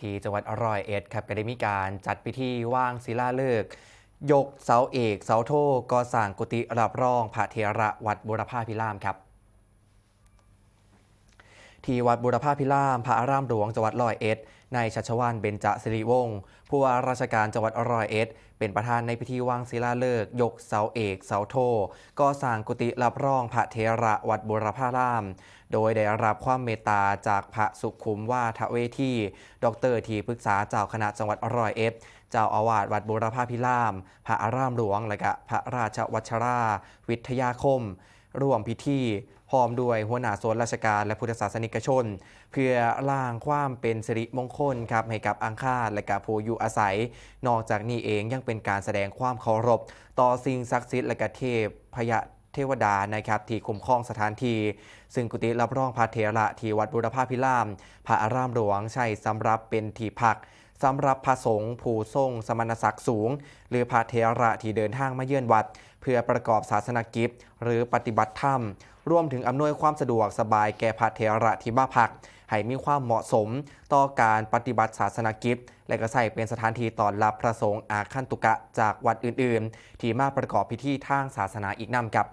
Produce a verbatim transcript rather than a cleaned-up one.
ที่จังหวัดร้อยเอ็ดครับ ก็ได้มีการจัดพิธีวางศิลาฤกษ์ ยกเสาเอกเสาโท ก่อสร้างกุฏิรับรองพระเถระวัดบุรพาภิรามย์ครับ ที่วัดบุรพาภิรามย์ พระอารามหลวงจังหวัดร้อยเอ็ด นายชัชวาล เบญจสิริวงศ์ ผู้ว่าราชการจังหวัดร้อยเอ็ด เป็นประธานในพิธีวางศิลาฤกษ์ ยกเสาเอกเสาโท ก่อสร้างกุฏิรับรองพระเถระวัดบุรพารามย์ โดยได้รับความเมตตาจากพระสุขุมวาทเวที ดอกเตอร์ ที่ปรึกษาเจ้าคณะจังหวัดร้อยเอ็ด เจ้าอาวาสวัดบุรพาภิรามย์ พระอารามหลวง และก็พระราชวัชราวิทยาคม ร่วมพิธี พร้อมด้วยหัวหน้าส่วนราชการและพุทธศาสนิกชน เพื่อสร้างความเป็นสิริมงคลครับ ให้กับอังคารและกับผู้อยู่อาศัย นอกจากนี้เองยังเป็นการแสดงความเคารพ ต่อสิ่งศักดิ์สิทธิ์และก็เทพพยเทวดานะครับ ที่คุ้มครองสถานที่ ซึ่งกุฏิรับรองพระเถระที่วัดบุรพาภิรามย์ พระอารามหลวง ใช้สำหรับเป็นที่พักสำหรับพระสงฆ์ผู้ทรงสมณศักดิ์สูง หรือพระเถระที่เดินทางมาเยือนวัด เพื่อประกอบศาสนกิจ หรือปฏิบัติธรรม รวมถึงอำนวยความสะดวกสบายแก่พระเถระที่มาพัก ให้มีความเหมาะสมต่อการปฏิบัติศาสนกิจ และก็ใช้เป็นสถานที่ต้อนรับพระสงฆ์อาคันตุกะจากวัดอื่นๆ ที่มาประกอบพิธีทางศาสนาอีกนำครับ